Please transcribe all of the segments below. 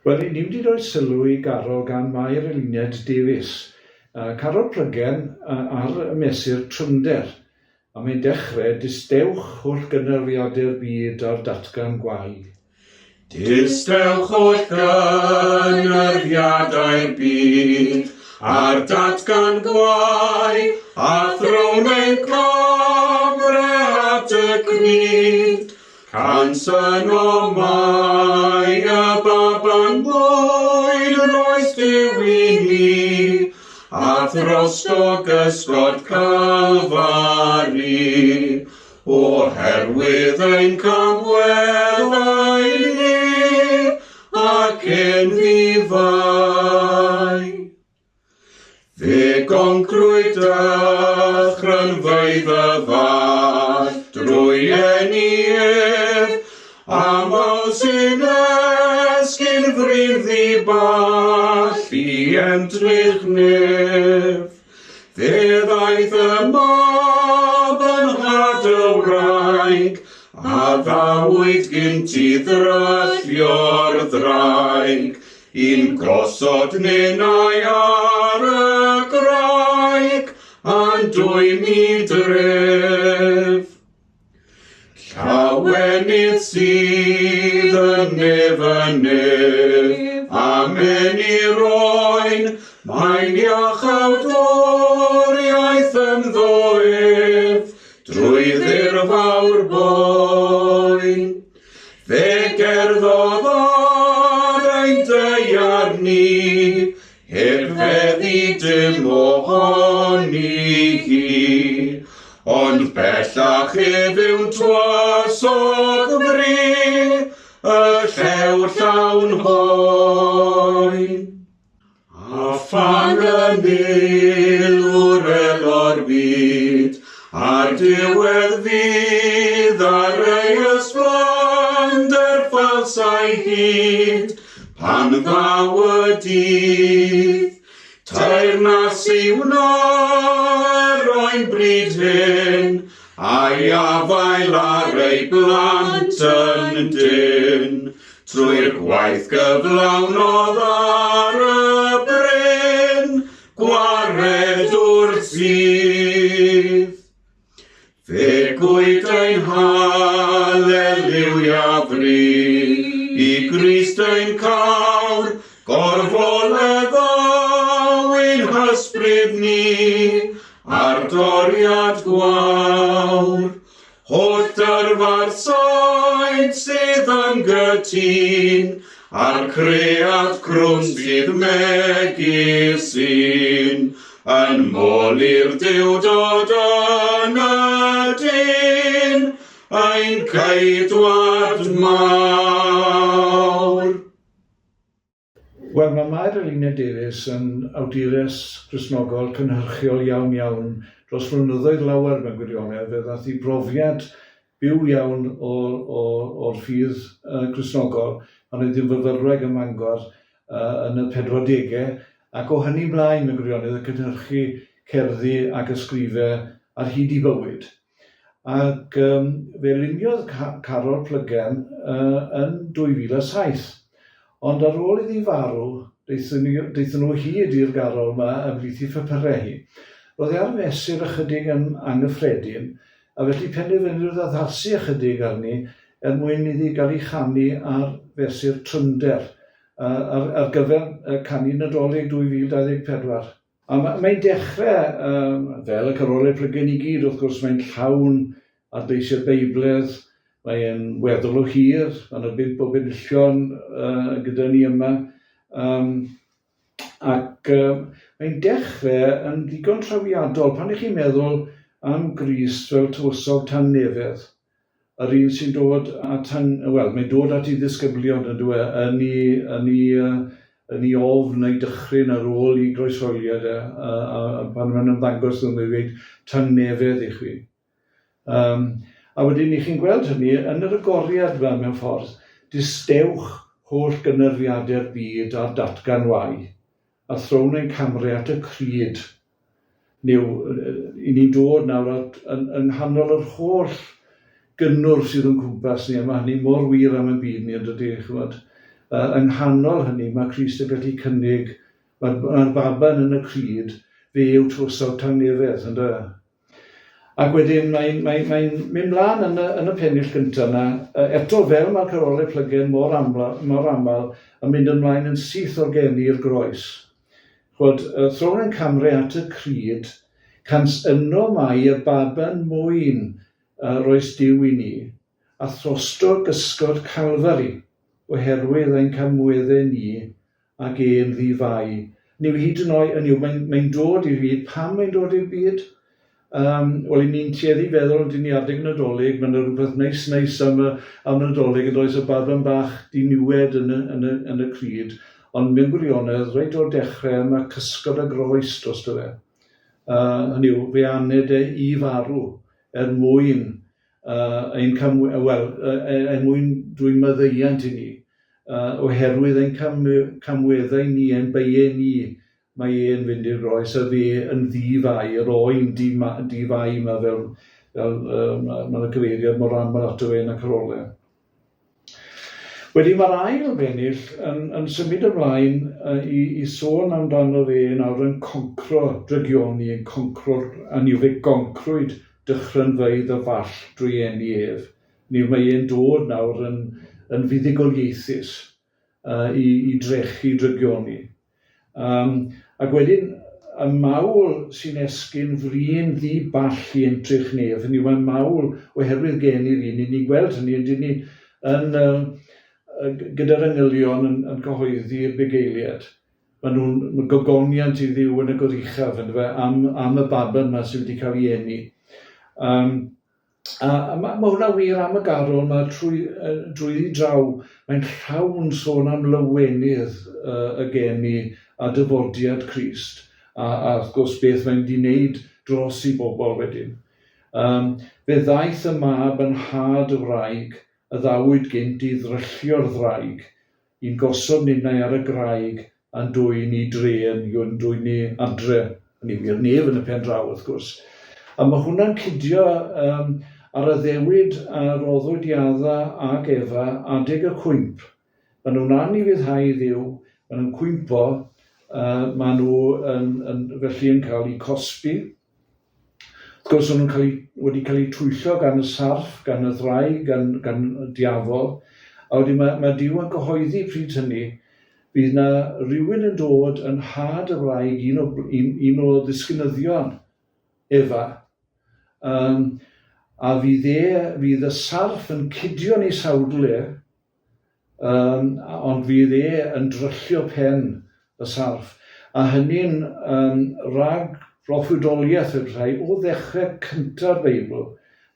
Wel, ni wedi rhoi sylw i garol gan Mair Eluned Davies. Carol Plygen ar y mesur trymder. A mae'n dechrau, Distewch holl gynyrfiadau'r byd a'r datgan gwae. Distewch holl gynyrfiadau'r byd a'r datgan gwae, a thrown ein camre at y cryd. Cans yno mae y baban mwyn roes Duw i ni, a throsto gysgod Calfari, oherwydd ein camweddau ni, ac yn ddifai. Fe goncrwyd dychrynfeydd y fall drwy eni ef, aml sy'n esgyn fryn ddi-ball i entrych nef. Fe ddaeth y mab yn nhad y wraig, a ddawyd gynt i ddryllio'r ddraig, I'n gosod ninnau ar y graig, a'n dwyn i dref. Llawenydd sydd yn nef y nef, amen i'r oen, mae'n iachawdwriaeth ynddo ef, drwy ddirfawr boen. Fe gerddodd ar ein daear ni, heb feddu dim ohoni hi. Ond bellach ef yw'n twasog fri, y llew llawn hoen. A phan y milwr elo'r byd, a'r diwedd fydd ar ei ysblander ffals a'i hyd, pan ddaw y dydd, teyrnas i wna'r oen bryd hyn, a'i afael ar ei blant yn dynn. Trwy'r gwaith gyflawnodd ar y bryn, gwared wrth sydd. Fe gwyd ein haleliwia fri, i Grist ein cawr, gorfoledd ein hysbryd ni, ar doriad gwawr. Holl dyrfa'r saint sydd yn gytûn, a'r cread crwn sydd megis un, yn moli'r Duwdod yn y dyn, ein Ceidwad mawr. Wel, mae Mair Eluned Davies yn awdures Gristnogol cynhyrchiol iawn iawn dros flynyddoedd lawer mewn gwirionedd. Fe ddaeth i brofiad byw iawn o, o, o'r ffydd uh, Gristnogol pan oedd hi'n fyfyrwraig ym Mangor uh, yn y 40au ac o hynny mlaen mewn gwirionedd yn cynhyrchu cerddi ac ysgrifau ar hyd ei bywyd. Ac yym fe luniodd Carol Plygen yn 2007. Ond ar ôl iddi farw, daethon ni, daethon nhw o hyd i'r garol yma ymhlith ei phapurau hi. Roedd e ar fesur ychydig yn anghyffredin, a felly penderfynwyd addasu ychydig arni er mwyn iddi gael ei chanu ar fesur trymder, ar, ar gyfer canu Nadolig 2024. A mae'n dechrau, um, fel y carolau plygen i gyd, wrth gwrs, mae'n llawn adleisiau Beibledd, mae'n weddol o hir, mae yna bump o benillion uh, gyda ni yma. Um, ac uh, mae'n dechrau yn ddigon trawiadol pan ych chi'n meddwl am Grist fel tywysog tangnefedd. Yr un sy'n dod at ang... wel, mae'n dod at ei ddisgyblion, yn dyw e, yn ei, yn ei, yn ei ofn a'i dychryn ar ôl i groeshoeliad e, a, a, a pan mae'n ymddangos iddyn nhw i ddweud, tangnefedd i chwi. Um, a wedyn, i chi'n gweld hynny yn yr agoriad yma mewn ffordd, distewch holl gynyrfiadau'r byd a'r datgan wae, a thrown ein camre at y cryd. Neu, i ni'n dod nawr at, yn, yng nghanol yr holl gynnwrf sydd o'n cwmpas ni, a mae hynny mor wir am y byd ni, yn dydy, chymod. Yng nghanol hynny mae Crist yn gallu cynnig, mae'r ma baban yn y cryd, fe yw tywysog tangnefedd, ynde? Ac wedyn mae'n mae, mae mynd mlaen yn y pennill gyntaf yna, eto fel mae'r carolau plygen mor, amla, mor aml, yn mynd ymlaen yn syth o'r geni i'r groes. Chwod, thrown yn camre at y cryd, cans yno mae y baban mwyn roes Duw i ni, a throsto gysgod Calfari, oherwydd ein camweddau ni, ac e'n ddi-fai. Hynny yw, hyd yn oed, hynny yw, mae'n mae dod i'r byd. Pam mae'n dod i'r byd? Wel, i ni'n tueddu feddwl, dyn ni adeg Nadolig, mae'n rhywbeth neis neis am y, am y Nadolig, yn does y baban bach diniwed yn y, yn y, yn y cryd, ond mewn gwirionedd, reit o'r dechrau, mae cysgod y groes dros fe. Hynny yw, fe aned e i farw er mwyn ein cam, wel, er mwyn dwyn maddeuant i ni, oherwydd ein cam, camweddau ni, ein beiau ni, mae e'n fynd i'r groes a fe yn ddi-fai, yr oen di-fai yma fel, fel mae yna cyfeiriad mor aml ato fe yn y carolau. Wedyn mae'r ail bennill yn, yn symud ymlaen i sôn amdano fe nawr yn concro drygioni, yn concro'r, a ni fe goncrwyd dychrynfeydd y fall drwy eni ef. Ni mae e'n dod nawr yn, yn fuddugoliaethus i, i drechu drygioni. Ac wedyn, y mawl sy'n esgyn fryn ddi ball i entrych nef, hynny yw, mae mawl oherwydd gen i'r un, ni'n gweld hynny, yn ni yn, gyda'r angylion yn, yn cyhoeddi'r bugeiliad. Maen nhw'n gogoniant i Dduw yn y goruchaf, yndyfe, am, am y baban yma sydd wedi cael ei eni. A ma' ma' hwnna wir am y garol 'ma trwy drwyddi draw. Mae'n llawn sôn am lawenydd y geni a dyfodiad Crist, a a wrth gwrs beth mae'n mynd i wneud dros i bobl wedyn. Yym, fe ddaeth y mab yn nhad y wraig a ddawyd gynt i ddryllio'r ddraig, i'n gosod ninnau ar y graig a'n dwyn i dre, yn dwyn ni adre, hynny yw i'r nef yn y pen draw wrth gwrs. A mae hwnna'n cydio ar addewid a roddwyd i Adda ac Efa adeg y cwymp. Maen nhw'n anufuddhau i Dduw, maen nhw'n cwympo, maen nhw yn, yn, felly yn cael eu cosbi. Wrth gwrs, o'n nhw'n cael eu, wedi cael eu twyllo gan y sarff, gan y ddraig, gan, gan y diafol. A wedyn mae, mae Duw yn cyhoeddi pryd hynny, bydd na rhywun yn dod yn nhad y wraig, un o, un, un o ddisgynyddion Efa. Um, a fydd e, fydd y sarff yn cydio yn ei sawdl e, Yym, ond fydd e yn dryllio pen y sarff, a hynny'n yym rhag broffwydoliaeth fel petai o ddechrau cynta'r Beibl,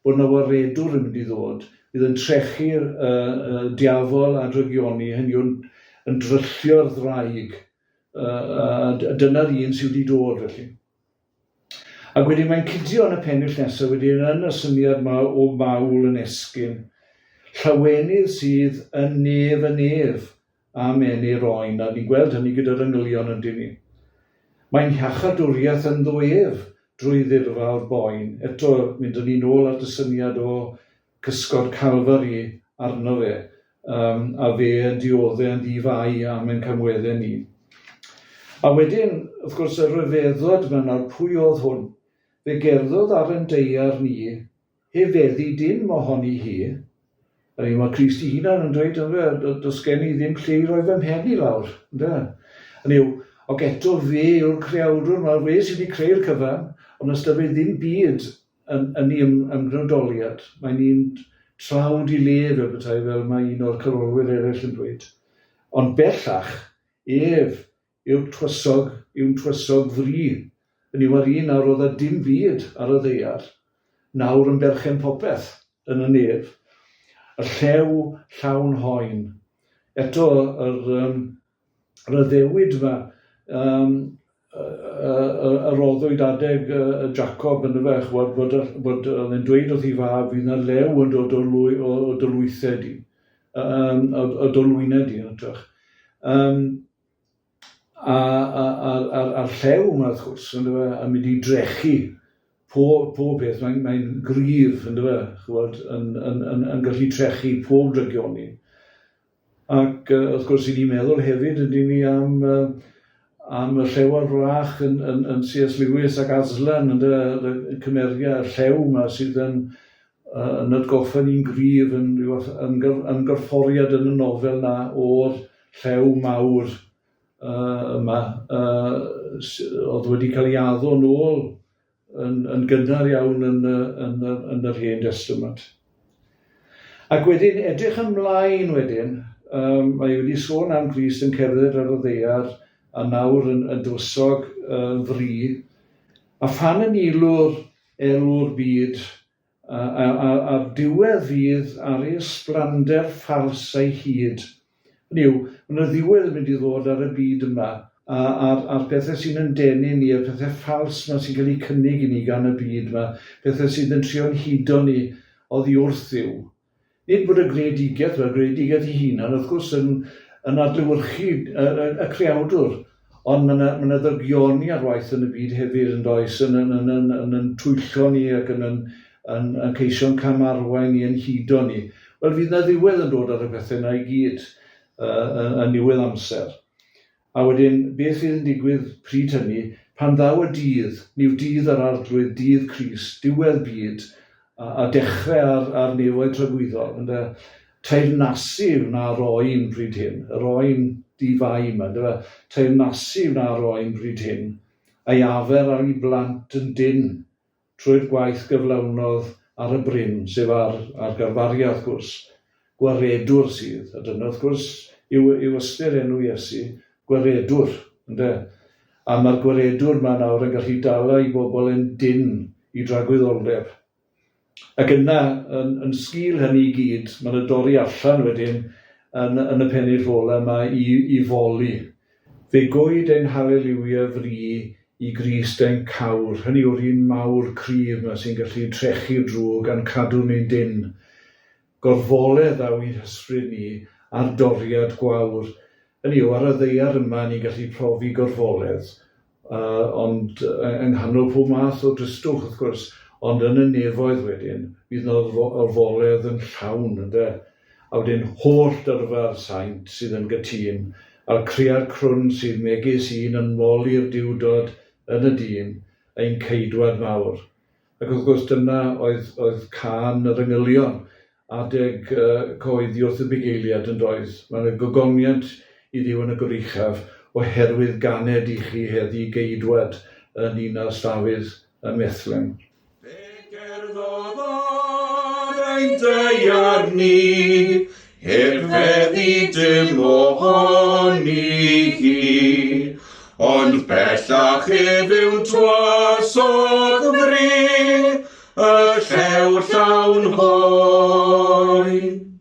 bod 'na waredwr yn mynd i ddod, fydd yn trechu'r yy yy diafol a drygioni, hynny yw yn yn dryllio'r ddraig, yy a dyna'r un sydd wedi dod felly. Ac wedyn mae'n cydio yn y pennill nesaf wedyn yn y syniad 'ma o mawl yn esgyn. Llawenydd sydd yn nef y nef am eni'r oen, a ni'n gweld hynny gyda'r angylion yndyn ni. Mae'n hiachadwriaeth ynddo ef drwy ddirfa o'r boen. Eto, mynd â ni nôl at y syniad o cysgod Calfari arno fe, a fe yn diodde yn ddi-fai am ein camweddau ni. A wedyn, wrth gwrs, y rhyfeddod yma nawr, pwy oedd hwn? Fe gerddodd ar ein daear ni, heb feddu dim ohoni hi. Hynny yw, mae Crist ei hunan yn dweud, yndyfe, does gen i ddim lle i roi fy mhen i lawr, yndyfe? Hynny yw, ac eto fe yw'r creawdwr, mae fe sydd wedi creu'r cyfan, ond os da fe ddim byd yn, yn ei ymgnawdoliad. Mae'n un tlawd i le fel petai, fel mae un o'r carolwyr eraill yn dweud. Ond bellach, ef yw'r twysog, yw'n twysog fri. Yn yw ar un nawr oedd â dim byd ar y ddaear, nawr yn berchen popeth yn y nef. Y llew llawn hoen. Eto, yr, um, yr addewid yma y roddwyd adeg Jacob yn y fe, ch'mod, bod bod oedd e'n dweud wrth ei fab, fydd 'na lew yn dod o lwy, o, o dy lwythau di, o, o dy lwynau di, yn hytrach. A, a, a, a, a'r llew yma, wrth gwrs, yn fe, yn mynd i drechu pob, pob peth, mae'n mae gryf, yn fe, ch'mod, yn, yn, yn, yn gallu trechu pob drygioni. Ac wrth gwrs, i ni'n meddwl hefyd ydyn ni am, am y llew a'r wrach yn, yn, yn C.S. Lewis ac Aslan, yn y cymeriad, y llew yma sydd yn, yn atgoffa ni'n gryf yn, yn, yn gorfforiad yn y nofel na o'r llew mawr yma, oedd wedi cael ei addo nôl yn, yn gynnar iawn yn, yn, yn, yn yr Hen Testament. Ac wedyn, edrych ymlaen wedyn, mae wedi sôn am Grist yn cerdded ar y ddaear a nawr yn, yn dywysog yn fri, a phan yn ilwr elw'r byd, a, a, a, a'r diwedd fydd ar ei ysblander ffals ei hyd. Hynny yw, mae yna ddiwedd yn mynd i ddod ar y byd yma, a, a'r, a'r pethau sy'n yn denu ni, y pethau ffals yma sy'n cael eu cynnig i ni gan y byd yma, pethau sydd yn trio'n hudo ni oddi wrth Dduw. Nid bod y greadigaeth, mae'r greadigaeth ei hunan, wrth gwrs, yn, yn adlewyrchu y, y, y creawdwr, ond mae yna, mae yna ddygioni ar waith yn y byd hefyd yn does, yn, yn, yn, yn, yn, yn twyllo ni ac yn, yn, yn, yn ceisio'n camarwain ni, yn hudo ni. Wel, fydd yna ddiwedd yn dod ar y pethau yna i gyd yn niwedd amser. A wedyn, beth fydd yn digwydd pryd hynny? Pan ddaw y dydd, ni yw dydd yr Arglwydd, dydd Crist, diwedd byd, a, a dechrau ar, ar nefoedd tragwyddol, ynde? Teyrnasu wna'r oen pryd hyn, yr oen di-fai yma, ynde? Teyrnasu wna'r oen pryd hyn, a'i afer ar ei blant yn dynn, trwy'r gwaith gyflawnodd ar y bryn, sef ar, ar Garfaria wrth gwrs, gwaredwr sydd, a dyna wrth gwrs yw, yw ystyr enw Iesu, gwaredwr, ynde? A mae'r gwaredwr yma nawr yn gallu dala i bobl yn dynn i dragwyddoldeb. Ac yna, yn, yn sgil hynny i gyd, mae'n y dorri allan wedyn yn, yn y pennill ola yma i, i foli. Fe goed ein haleliwia fri i Grist ein cawr, hynny yw'r un mawr cryf 'ma sy'n gallu trechu'r drwg a'n cadw ni'n dynn. Gorfoledd ddaw i'n hysbryd ni ar doriad gwawr. Hynny yw, ar y ddaear yma ni'n gallu profi gorfoledd, ond yng nghanol pob math o dristwch wrth gwrs, ond yn y nefoedd wedyn, fydd 'na orfoledd yn llawn, ynde? A wedyn holl dyrfa'r saint sydd yn gytûn, a'r cria'r crwn sydd megis un yn moli'r Duwdod yn y dyn, ein Ceidwad mawr. Ac wrth gwrs dyna oedd, oedd cân yr angylion adeg cyhoeddi wrth y bugeiliad yn doedd? Mae yna gogoniant i Dduw yn y goruchaf oherwydd ganed i chi heddi geidwad yn ninas Dafydd ym Methlem. Fe gerddodd ar ein daear ni, heb feddu dim ohoni hi, ond bellach ef yw'n twasog fri, y llew llawn hoe.